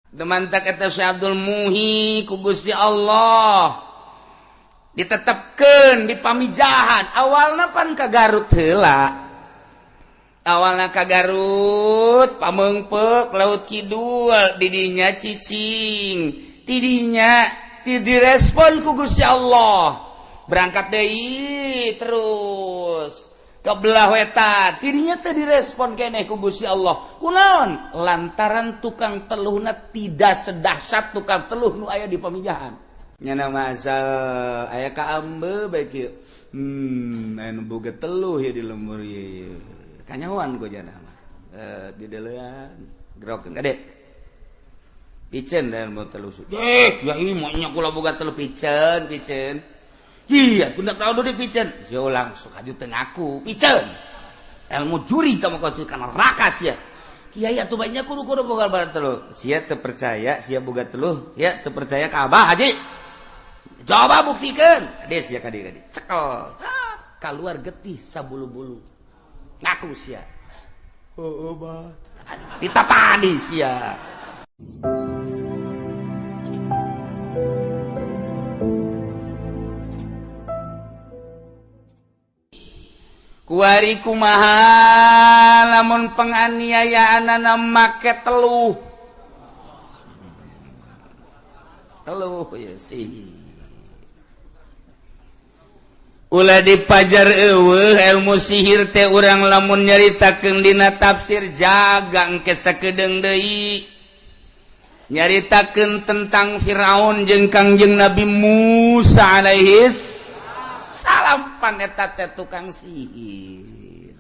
Demantak eta Syekh Abdul Muhi ku Gusti Allah ditetepkeun di Pamijahan. Awalna pan ka Garut heula. Awalna ka Garut, Pameungpeuk, Laut Kidul, didinya cicing. Tidinya direspon ku Gusti Allah. Berangkat deui terus ke belah wetan, tidinya teu direspon keneh ku Gusti Allah. Kunaon? Lantaran tukang teluhna tidak sedahsyat tukang teluh nu aya di Pamijahan. Nyana mah asal aya ka ambe bae kieu. Anu boga teluh ya di lembur ieu. Kanyahoan ku jana mah. Di deulean gerokeun kade. Piceun dan mau teluh. Ya ini mah nya kula boga teluh piceun, piceun. Iya, tunda tahu dulu piceun. Sia langsung kaju teu ngaku, piceun. Ilmu juri kamu kau kana neraka sia. Kiai atuh banyak kudu-kudu boga barang teluh. Sia teu percaya, sia boga teluh, sia teu percaya ka Abah Haji. Coba buktikan. Des sia ka dieu ka cekel. Kaluar getih sabulu-bulu. Ngaku sia. Heueuh bah. Ditapani sia. Kuari kumaha lamun penganiayaanana make teluh. Teluh ya sih. Ulah dipajar eueuh ilmu sihir teh urang lamun nyaritakeun dina tafsir jaga engke sakedeung deui. Nyaritakeun tentang Firaun jeung Kangjeng Nabi Musa alaihis salam paneta teh tukang sihir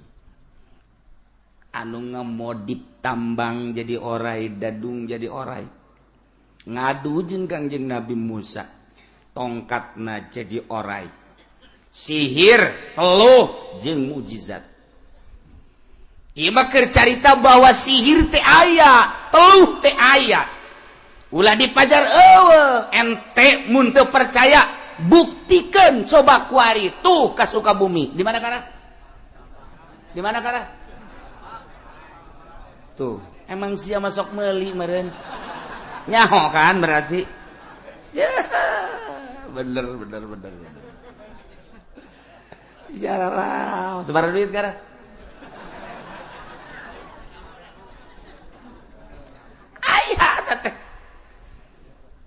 anu ngemodip tambang jadi orai, dadung jadi orai, ngadu jeung Kangjeng Nabi Musa tongkatna jadi orai, sihir teluh jeung mujizat. Ieu mah keur carita bahwa sihir teh aya, teluh teh aya. Ulah dipajar eueuh ente mun teu percaya buktikan coba kuari tuh ka Sukabumi. Di mana kara? Di mana kara? Tuh, emang sia masuk meuli meureun. Nyaho kan berarti. Ya, bener bener bener. Jarang, sebar duit kara. Aya teh.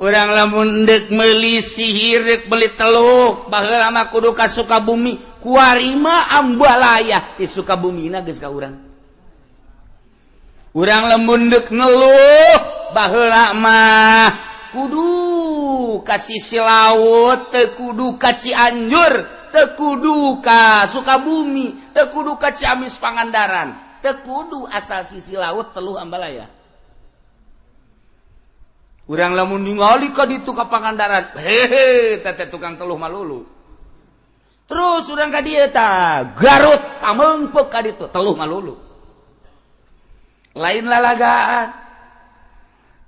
Urang lamun deuk meuli sihir, deuk meuli teluk, baheula mah kudu ka Sukabumi. Kuari mah ambalaya ti Sukabumina geus ka urang. Urang lamun deuk ngeluh, baheula mah kudu ka sisi laut, teu kudu ka Cianjur, teu kudu ka Sukabumi, teu kudu ka Ciamis Pangandaran, teu kudu asal sisi laut teluh ambalaya. Urang lamun ningali ka ditu ka Pangandaran, hehe, teh tukang teluh malulu. Terus urang ka dieu tah, Garut Pameungpeuk ka ditu, teluh malulu. Lain lalagaan.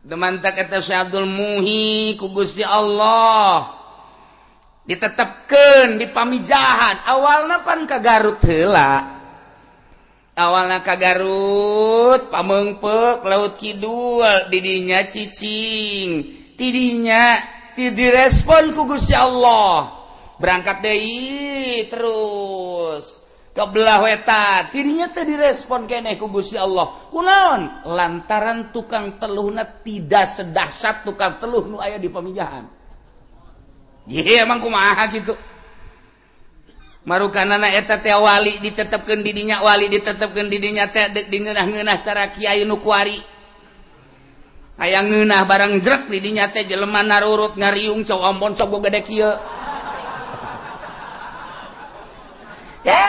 Demantak eta Syekh Abdul Muhi ku Gusti Allah ditetepkeun di Pamijahan. Awalna pan ka Garut heula. Awalna ka Garut, Pameungpeuk, Laut Kidul, didinya cicing. Tidinya direspon ku Gusti Allah. Berangkat deui terus ke belah wetan, tidinya teu direspon keneh ku Gusti Allah. Kunaon? Lantaran tukang teluhna tidak sedahsyat tukang teluh nu aya di Pamijahan. Ye emang kumaha kitu? Marukanana eta teh wali ditetepkeun di dinya, wali ditetepkeun di dinya teh deuk dingeunah-ngeunah cara kiai nu kuari. Hayang ngeunah barang jrek di dinya teh jelema narurut ngariung cow ambon sok gede kieu. Ya,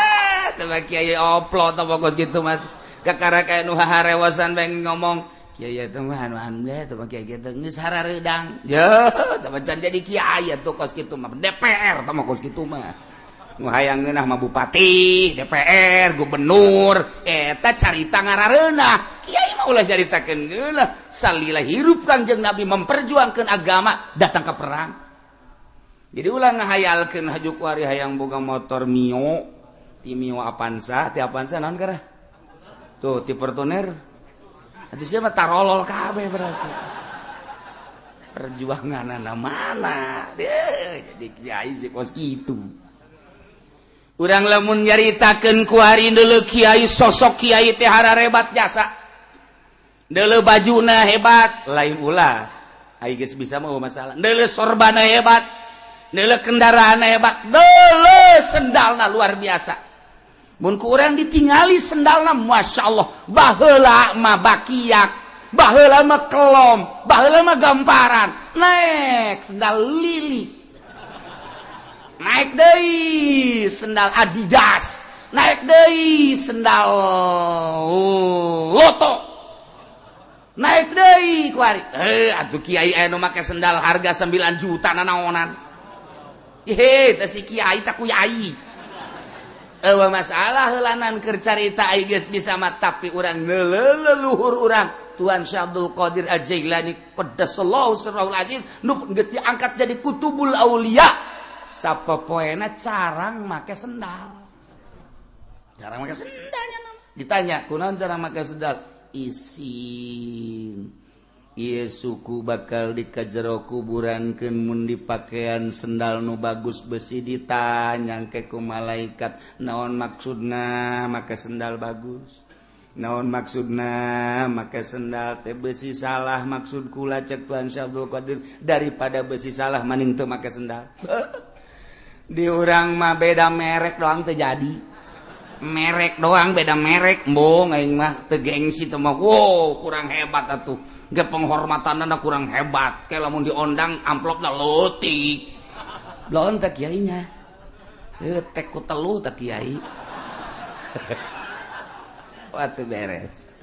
teh kiai oplo teh pokos kitu mah. Kakara kaya nu haharewasan bae ngomong, kiai teh mah anu anu teh mah kiai kitu geus harareudang. Yeuh, teh mah can jadi kiai atuh kos kitu mah. DPR teh mah kos kitu mah. Nu hayang ngeunah mah bupati, DPR, gubernur, eta carita ngarareunah. Kiai mah ulah caritakeun ngeunah. Salila hirup Kangjeng Nabi memperjuangkeun agama, datang ke perang. Jadi ulah ngahayalkeun haju kuari hayang boga motor Mio, ti Mio Avanza, ti Avanza naon karah? Tuh, ti Fortuner. Atuh sia mah tarolol kabeh berarti. Perjuangan mana jadi kiai si kos itu. Urang lamun nyaritakeun ku hari deuleu kiai, sosok kiai teh hararebat jasa. Deuleu bajuna hebat, lain ulah. Ai geus bisa mah masalah. Deuleu sorbana hebat, deuleu kendaraanna hebat, deuleu sendalna luar biasa. Mun ku urang ditingali sendalna, Masya Allah, baheula mah bakiak, baheula mah kelom, baheula mah gamparan, naik sendal lili, naik deui sendal Adidas, naik deui sendal Loto, naik deui kuari. Atuh kiai aya nu make sendal harga 9 juta nanaonan. Hehe, teh si kiai tak kuyai. Eueuh masalah heulanan keur carita ai geus bisa mah, tapi urang leluhur urang Tuan Syekh Abdul Qadir Al-Jailani qaddasallahu sirrahul aziz nu geus diangkat jadi kutubul aulia, sapopoena carang make sendal. Carang make sendalnya ditanya, kunaon cara make sendal? Isin. Ieu suku bakal dikajero kuburankeun mun dipakean sendal nu bagus besi ditanya ke ku malaikat, naon maksudna make sendal bagus? Naon maksudna make sendal teh besi salah maksud kula cek Tuhan Syekh Abdul Qadir, daripada besi salah maning teu make sendal. Di urang mah beda merek doang teu jadi. Merek doang beda merek, embung aing mah teu gengsi teh mah. Wow, kurang hebat atuh. Ge penghormatanna kurang hebat. Kayak lamun diondang amplopna leutik. Belon teh kiainya. Heuh teh ku telu teh kiai. Waktu beres.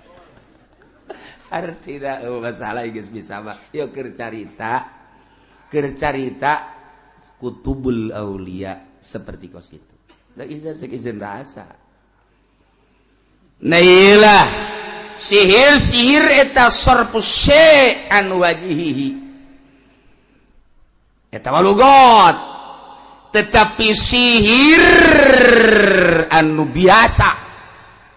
Artina masalah geus bisa mah. Yeuh keur carita kutubul aulia seperti kos itu. Da izin sek izin rasa. Nah iyalah sihir-sihir eta sarfu syai' an wajhihi. Eta mah lugot. Tetapi sihir anu biasa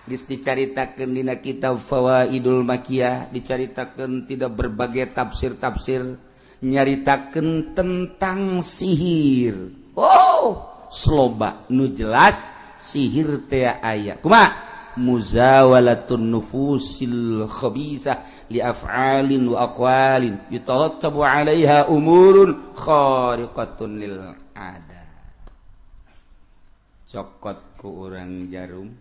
geus dicaritakeun dina kitab Fawaidul Makiyah, dicaritakeun tidak berbagai tafsir-tafsir nyaritakeun tentang sihir. Oh, sloba nu jelas sihir teh aya. Kumaha? Muzawalatun nufusil khabisah li af'alin wa aqwalin yatarattabu 'alaiha umurun khariqatun lil 'adah. Cokot ku urang jarum,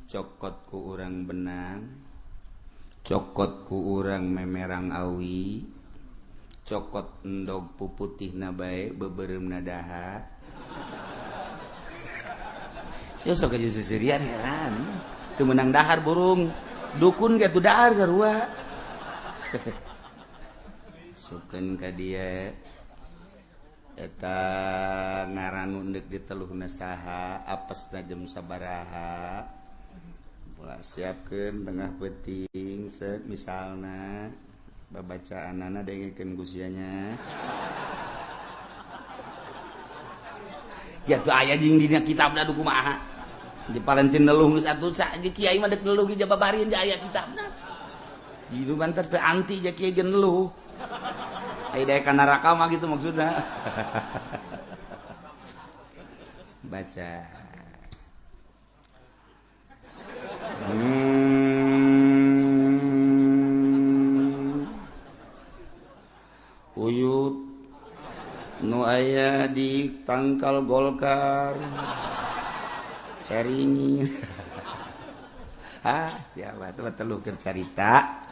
cokot ku urang benang, cokot ku urang memerang awi, cokot endog puputihna bae beubeuremna daha. Sok aja seserian heran. Teu meunang dahar burung. Dukun ge tuh dahar sarua. Sukeun ka dieu eta ngaran deuk diteluhna saha, apesna jam sabaraha. Pola siapkeun tengah peuting set misalna babacaanana dengekeun gusianya. Jatuh aya jeung dina kitabna du kumaha. Di Palentin neluh geus atuh di kiai mah deuk neluh ge jababarieun aya kitabna. Jitu banter teu anti ja kiai ge neluh. Aya daek ka neraka mah gitu maksudna. Baca. Uyut nu aya di tangkal Golkar caringi. Ah, siapa tuh telu keur carita.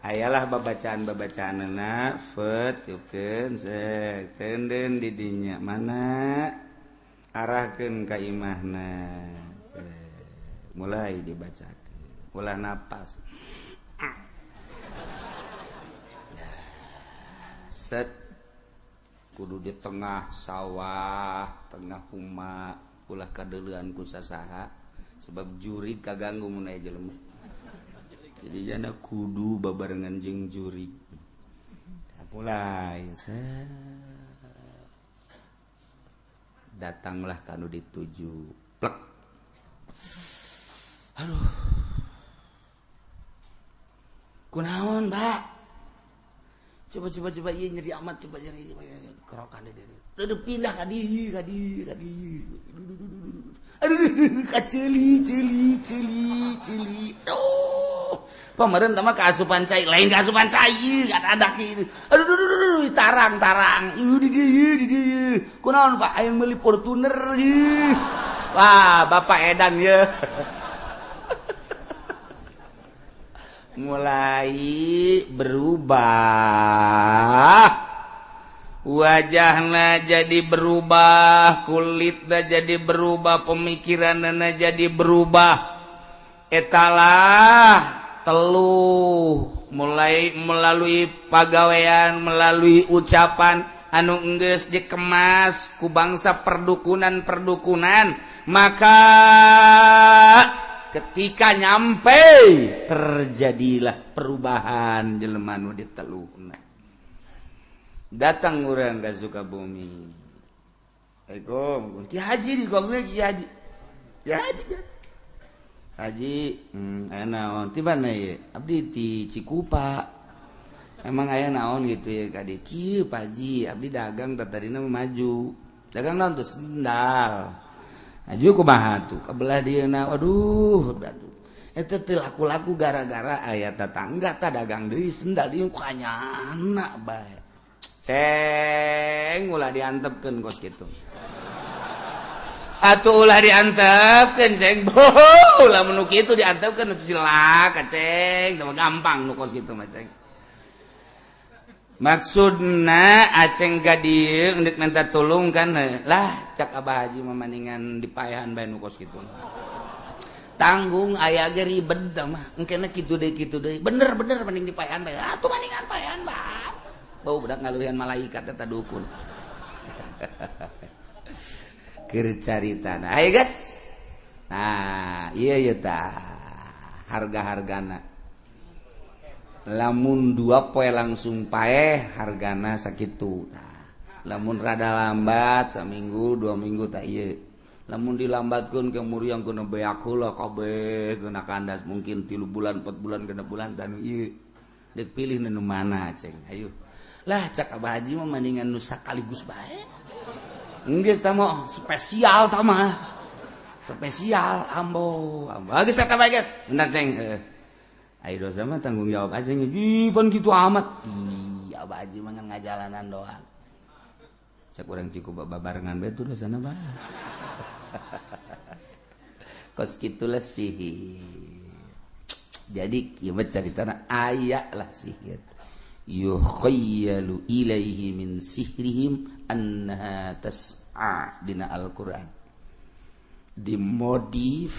Ayalah babacaan-babacaanna fet yukeun sek tenden di dinya mana arahkeun ka imahna. Mulai dibacakeun. Ulah napas. Set kudu di tengah sawah, tengah huma, ulah kadeuleuan ku sasaha sebab jurig kaganggu mun aya jelema. Jadi jana kudu babarengan jeung jurig. Mulai set. Datanglah kanu dituju. Plek. Aduh. Kunaon, Pak? Coba coba coba ieu nyeri amat coba nyeri kerokan deui. Udah pindah ka dieu ka dieu ka dieu. Aduh ka ceuli ceuli ceuli ceuli. Aduh. Pameureun tah mah kaasupan cai, lain kaasupan cai, ada kieu. Aduh aduh aduh tarang-tarang. Ieu di dieu di dieu. Kunaon Pak aya meuli Fortuner ieu. Wah, Bapak edan ye. Mulai berubah. Wajahna jadi berubah, kulitna jadi berubah, pemikiranna jadi berubah. Etalah teluh mulai melalui pagawean, melalui ucapan anu enggeus dikemas ku bangsa perdukunan-perdukunan, maka ketika nyampe terjadilah perubahan jelema nu diteluhna. Datang urang ka Sukabumi. Assalamualaikum. Ki Haji di Sukabumi Ki Haji. Ki Haji. Haji, aya naon? Ti mana ye? Abdi ti Cikupa. Emang aya naon gitu ya ka dieu? Kieu Pak Haji, abdi dagang tadina maju. Dagang naon tuh sendal. Maju kumaha tuh? Kabelah dieuna. Aduh, aduh. Eta teu laku-laku gara-gara aya tetangga ta dagang deui sendal ieu kanyana bae. Ceng ulah diantepkeun kos kitu. Atuh ulah diantepkeun ceng. Boh, ulah nu kitu diantepkeun atuh cilaka ceng. Teu gampang nu kos kitu mah ceng. Maksudna aceng ka dieu endek minta tulung kan lah cak Abah Haji mah maningan dipaehan bae nu kos kitu. Tanggung aya ge ribet mah. Engkena kitu deui kitu deui. Bener-bener mending dipaehan bae. Atuh maningan paehan bae. Bau budak ngaluhian malaikat eta dukun. Keur caritana. Ayo guys. Nah, ieu ieu tah harga-hargana. Lamun 2 poe langsung paeh hargana sakitu. Tah, lamun rada lambat saminggu 2 minggu tah ieu. Lamun dilambatkeun ke muriang kena beak heula kabeh kena kandas mungkin 3 bulan 4 bulan 6 bulan tah nu ieu. Deuk pilih nu mana ceng. Ayo. Lah cak Abah Haji mah mendingan nu sakaligus bae. Geus tah mah spesial tah mah. Spesial ambo. Ambo geus tah bae geus. Bentar ceng. Ayo dosa mah tanggung jawab aja ih pan kitu amat. Ih Abah Haji mah ngajalanan doang. Cak urang Cikupa babarengan bae tuh dosana bah. Kos kitulah sihir. Jadi kieu mah caritana aya lah sihir. Yukhayyalu ilaihi min sihrihim annaha tas'a dina Al-Qur'an. Dimodif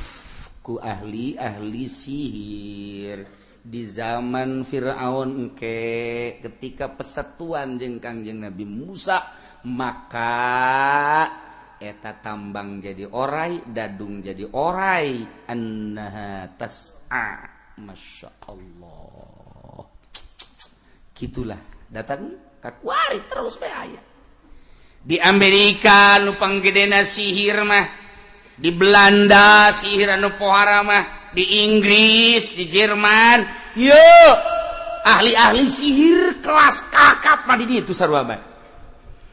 ku ahli-ahli sihir di zaman Fir'aun engke ketika persatuan jeung Kangjeng Nabi Musa, maka eta tambang jadi orai, dadung jadi orai, annaha tas'a. Masya Allah. Gitulah datang kakuari terus bae aya. Di Amerika nu panggedena sihir mah, di Belanda sihir anu pohara mah, di Inggris, di Jerman, yo ahli-ahli sihir kelas kakap mah di ditu sarua bae.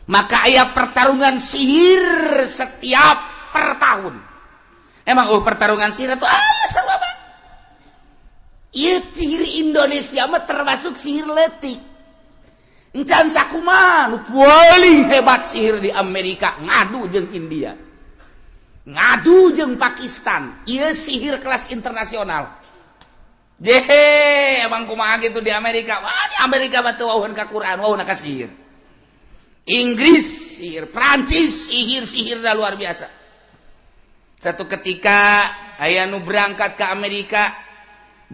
Maka aya pertarungan sihir setiap per tahun. Emang pertarungan sihir itu aya sarua bae. Ieu sihir Indonesia mah termasuk sihir letik. Encan sakumaha nu paling hebat sihir di Amerika ngadu jeung India. Ngadu jeung Pakistan. Ieu sihir kelas internasional. Jehe, emang kumaha gitu di Amerika. Wah, di Amerika mah teu wauheun ka Quran, wauheun ka sihir. Inggris sihir, Prancis sihir, sihirna luar biasa. Satu ketika aya nu berangkat ke Amerika,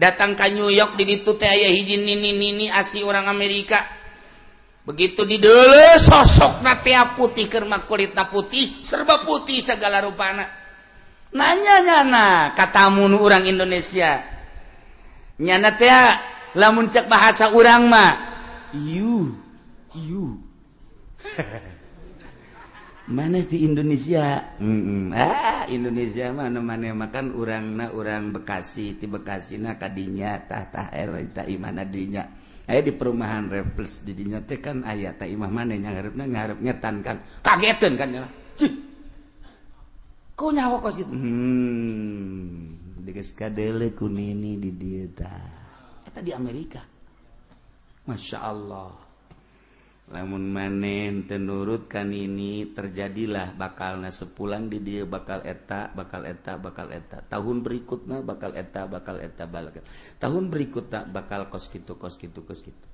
datang ke New York, di ditu teh aya hiji nini-nini asli orang Amerika. Begitu dideuleu sosokna teh putih, keur mah kulitna putih, serba putih segala rupana. Nanya nyana katamu nu urang Indonesia. Nyana teh lamun cek bahasa urang mah ieu ieu. Mana di Indonesia? Ah, Indonesia mana mana makan urangna urang Bekasi, ti Bekasina kadinya tah tah eta imana dinya. Aya di perumahan Refles di dinya teh kan aya tah imah maneh nya ngareupna ngarep ngetan kan. Kageteun kan nya. Cih. Ku nyawa kos kitu. Geus kadeuleu ku nini di dieu tah. Eta di Amerika. Masya Allah. Lamun maneh teu nurut ka nini terjadilah bakalna sepulang di dieu bakal eta, bakal eta, bakal eta. Tahun berikutna bakal eta, bakal eta, bakal eta. Tahun berikutna bakal kos kitu, kos kitu, kos kitu.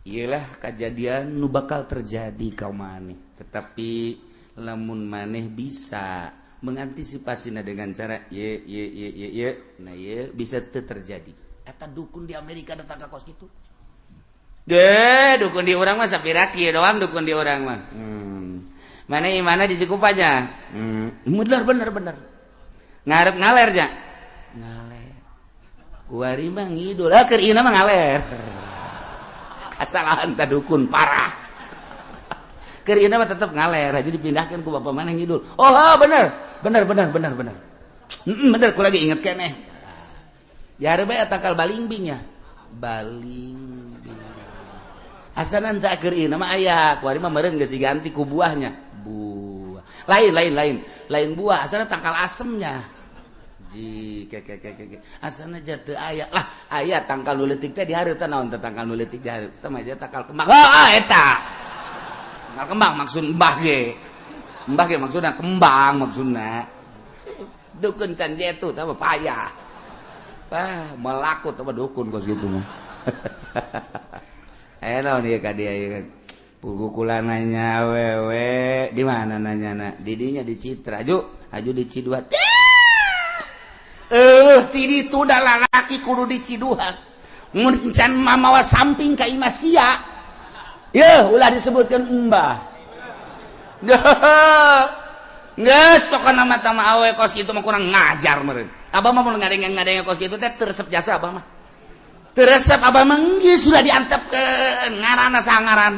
Iyalah kejadian nu bakal terjadi ka maneh. Tetapi lamun maneh bisa mengantisipasinya dengan cara ye ye ye ye ye, nah ye bisa teu terjadi. Eta dukun di Amerika datang ka kos kitu. Deh, dukun di urang mah sapira kieu doang dukun di urang mah. Mana mana di Cikupanya? Bener bener bener. Ngarep ngaler nya. Ngaler. Kuari mah ngidul, ah keur ieu mah ngaler. Kasalahan ta dukun parah. Keur ieu mah tetep ngaler, aja dipindahkeun ku bapak mana ngidul. Oh, bener. Bener bener bener bener. Bener ku lagi inget keneh. Jare bae tangkal balingbing nya. Balingbing. Asanan tak keur ieu mah aya, kuari mah meureun geus diganti ku buahnya. Buah. Lain lain lain. Lain buah, asana tangkal asemnya. Ji ke ke ke ke. Asana jatuh aya. Lah, aya tangkal nu leutik teh dihareup teh naon teh tangkal nu leutik dihareup. Teh mah tangkal kembang. Oh, eta. Tangkal kembang maksud mbah ge. Mbah ge maksudna kembang maksudna. Dukun can jetu teh mah payah. Wah, melakut teh mah dukun kos kitu mah. Naon ieu ka dia ieu. Pugukulan nanya awewe di mana nanyana? Di dinya di Citra. Aju, aju di Ciduhan. Ti ditu da lalaki kudu di Ciduhan. Mun can mamawa samping ka imah sia. Yeuh, ulah disebutkeun embah. Geus pokona mah tah mah awewe kos kitu mah kurang ngajar meureun. Abah mah mun ngadenge-ngadenge kos kitu teh teu resep jasa abah mah. Teu resep abah mah geus sudah diantepkeun ngaranna saha ngaran.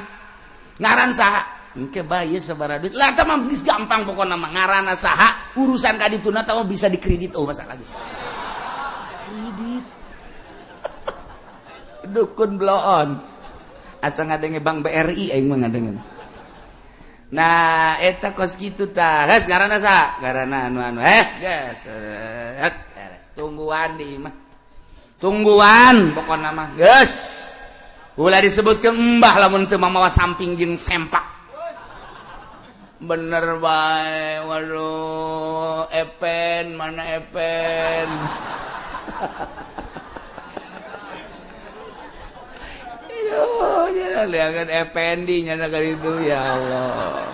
Ngaran saha? Engke bae sabaraha duit. Lah tah mah geus gampang pokona mah ngaranna saha, urusan ka dituna tah mah bisa dikredit oh masalah geus. Kredit. Dukun bloon. Asa ngadenge Bank BRI aing mah ngadenge. Nah, eta kos kitu tah. Geus ngaranna saha? Ngaranna anu-anu. Geus. Tungguan di imah. Tungguan pokona mah. Geus. Ulah disebutkeun embah lamun teu mamawa samping jeung sempak. Bener bae. Waduh, Epen mana Epen? Aduh, jangan lihat Ependi nyana ka ditu ya Allah.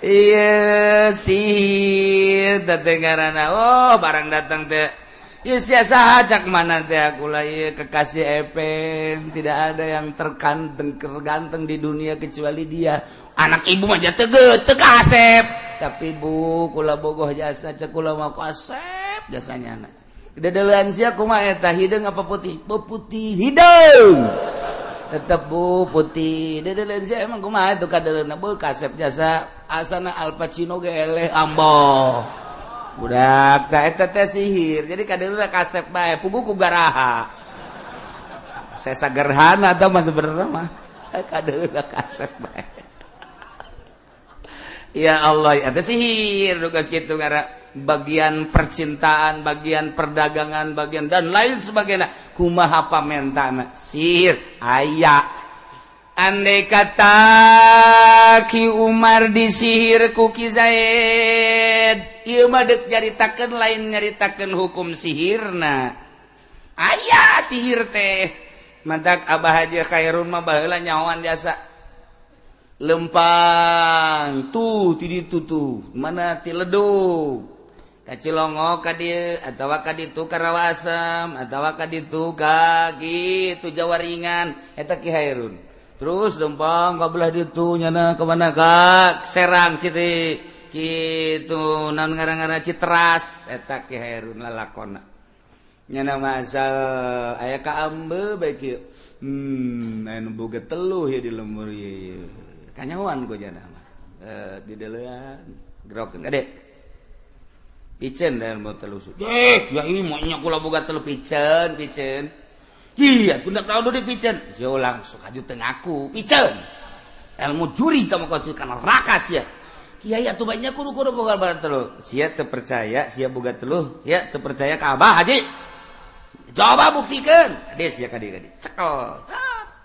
Iya, sihir teh ngaranna. Oh, barang datang teh. Ya sia saha cak mana teh aku lah ieu kekasih Epen, tidak ada yang terganteng terganteng di dunia kecuali dia. Anak ibu mah teu teu kasep. Tapi bu kula bogoh jasa cek kula mah kasep jasanya anak. Dedeuleun sia kumaha eta hideung apa putih? Putih hideung. Tetep bu putih. Dedeuleun sia emang kumaha itu kadeuleunna bu kasep jasa asana Al Pacino ge eleh ambo. Budak tah eta teh sihir. Jadi kadeuleunna kasep bae puguh ku garaha. Sesa gerhana tah mah sebenarnya mah. Kadeuleunna kasep bae. Ya Allah, eta sihir tugas kitu ngara bagian percintaan, bagian perdagangan, bagian dan lain sebagainya. Kumaha pamentana sihir aya. Andai kata Ki Umar disihir ku Ki Zaid, ieu mah deuk nyaritakeun lain nyaritakeun hukum sihirna. Aya sihir teh. Mantak Abah Haji Khairun mah baheula nyahoan jasa. Lempang tuh ti ditu tuh mana ti ledug ka Cilongok ka dieu atawa ka ditu ka Rawa Asem atawa ka ditu ka kitu Jawa Ringan eta Ki Hairun. Terus lempang ka belah ditu nyana ka mana ka Serang Citi kitu naon ngaran-ngaran Citeras eta Ki Hairun lalakonna. Nyana mah asal aya ka ambe bae kieu. Anu boga teluh ieu di lembur ieu. Kanyawan ku jana mah. Di deulean gerokeun gede. Piceun dan mau telusur. Ya ini maunya kula boga telu piceun, piceun. Iya, tunda tahu di piceun. Sia langsung aju teu ngaku, piceun. Ilmu juri kamu kau kana neraka sia. Kiai atuh banyak kudu-kudu boga barang teluh. Sia teu percaya, sia boga teluh, sia teu percaya ka Abah Haji. Coba buktikan. Des sia ka dieu cekel.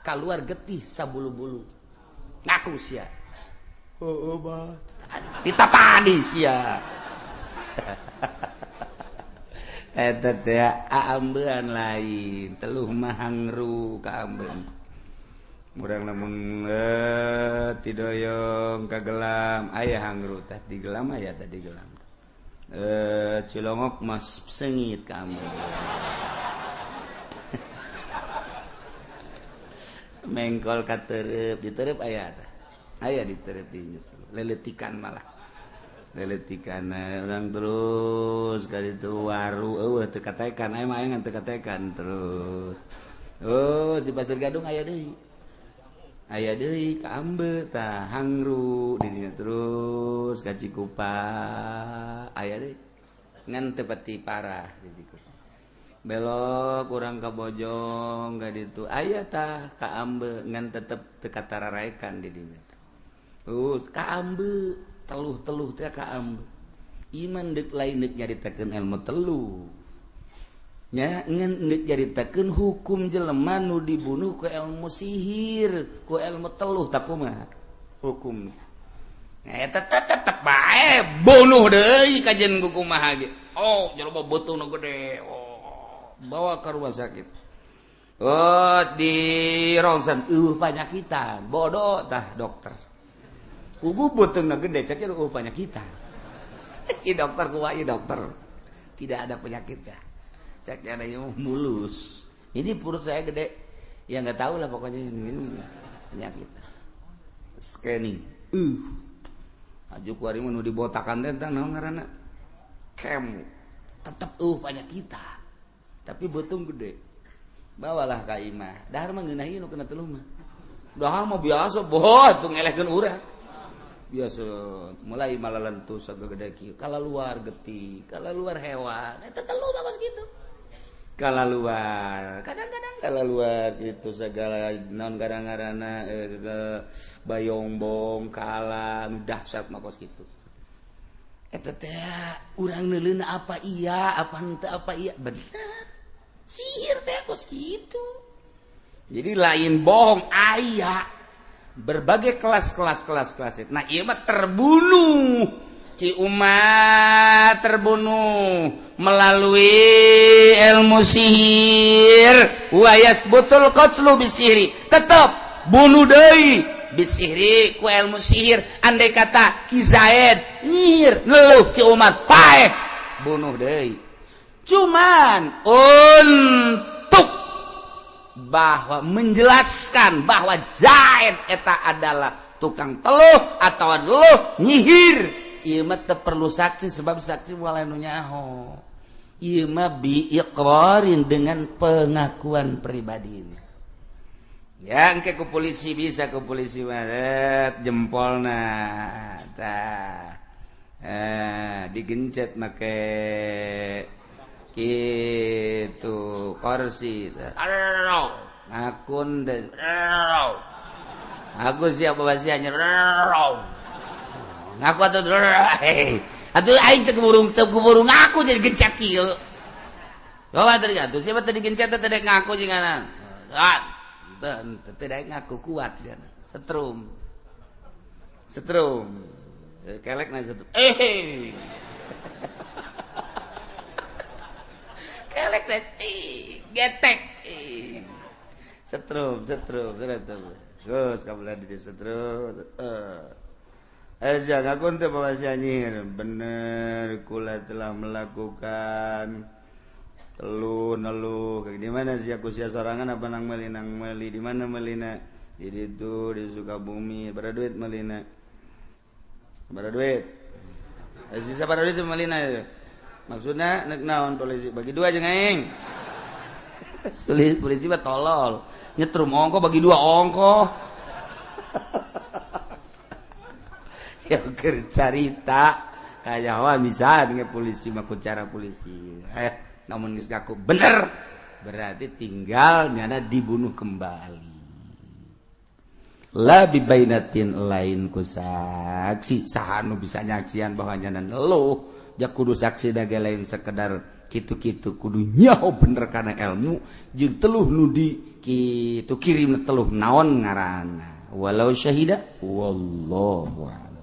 Kaluar getih sabulu-bulu. Ngaku sia. Heueuh bah. Ditapani sia. Eta teh aambean lain, teluh mah hangru ka ambeun. Murang lamun tidoyong kagelam aya hangru tah digelam aya tah digelam. Cilongok mas sengit ka ambeun. Mengkol ka tereup, ditereup aya tah. Aya ditereup di leletikan malah. Leletikan orang terus kali itu waru eueuh teu katekan aya mah aya teu katekan terus. Oh di Pasir Gadung aya deui. Aya deui ka Ambe tah hangru di dinya terus ka Cikupa aya deui. Ngan teu pati parah di Cikupa. Belok urang ka Bojong ka ditu aya tah ka Ambe ngan tetep teu katararaekan di dinya. Terus ka Ambe teluh-teluh teh ka ambe. Iman deuk lain deuk nyaritakeun ilmu teluh. Nya ngan deuk nyaritakeun hukum jelema nu dibunuh ku ilmu sihir, ku ilmu teluh tah kumaha hukum. Eta tetep bae bunuh deui kajen ku kumaha ge. Oh, jelema beuteungna gede. Oh, bawa ke rumah sakit. Oh, di rongsen eueuh panyakitan, bodoh tah dokter. Ugu beuteungna gede cek eueuh panyakitan. Ieu dokter kumaha ieu dokter. Tidak ada penyakitnya. Cek ada yang mulus. Ini perut saya gede. Ya enggak tahu lah pokoknya ini penyakit. Scanning. Aju kuari mah nu dibotakan teh tah naon ngaranna? Kem. Tetep panyakitan. Tapi beuteung gede. Bawalah ka imah. Dahar mah ngeunah ieu nu kena teluh mah. Dahar mah biasa boh atuh ngelehkeun urang. Biasa mulai malalentu sagede kieu kala luar getih kala luar hewan eta teluh mah kos kitu kala luar kadang-kadang kala luar gitu segala naon kadang-kadangna bayongbong kala nu dahsyat mah kos kitu eta teh urang neuleuna apa iya apa henteu apa iya bener sihir teh kos kitu jadi lain bohong aya berbagai kelas-kelas kelas-kelas. Nah, ieu mah terbunuh. Ki umat terbunuh melalui ilmu sihir. Wa yasbutul qatlu bisihri. Tetep bunuh deui bisihri ku ilmu sihir. Andai kata Ki Zaid nyihir ngeluh ki umat paeh bunuh deui. Cuman untuk bahwa menjelaskan bahwa Zaid eta adalah tukang teluh atau teluh nyihir ieu mah teu perlu saksi sebab saksi moal anu nyaho ieu mah bi iqrarin dengan pengakuan pribadi ini ya engke ku polisi bisa ku polisi mah jempolna tah digencet make gitu kursi akun deh aku siapa pasti hanya ngaku atau atau aing teu keburu ngaku jadi gencet kieu coba tadi atuh siapa tadi gencet teh ngaku jeung teu ngaku kuat dia setrum setrum kelek na setrum kelek teh getek setrum setrum terus kamu di setrum jangan aku untuk bawa nyihir bener kula telah melakukan telu nelu di mana sih aku sia sorangan apa nang meli di mana melina di ditu di Sukabumi berapa duit melina berapa duit sisa berapa duit melina itu maksudnya nek naon polisi bagi dua jeung aing. Polisi mah tolol nyetrum ongko bagi dua ongko. Ya keur carita kayawa bisa dengan polisi mah ku cara polisi. Namun geus ngaku bener Berarti tinggal nyana dibunuh kembali. La bibainatin, lain ku saksi. Saha nu bisa nyaksian bahwa nyana neluh? Ja kudu saksi dage lain sekedar kitu-kitu, kudu nyaho bener karena ilmu jeung teluh nu di kitu kirim teluh naon ngaranna. Walau syahida, wallahu a'lam.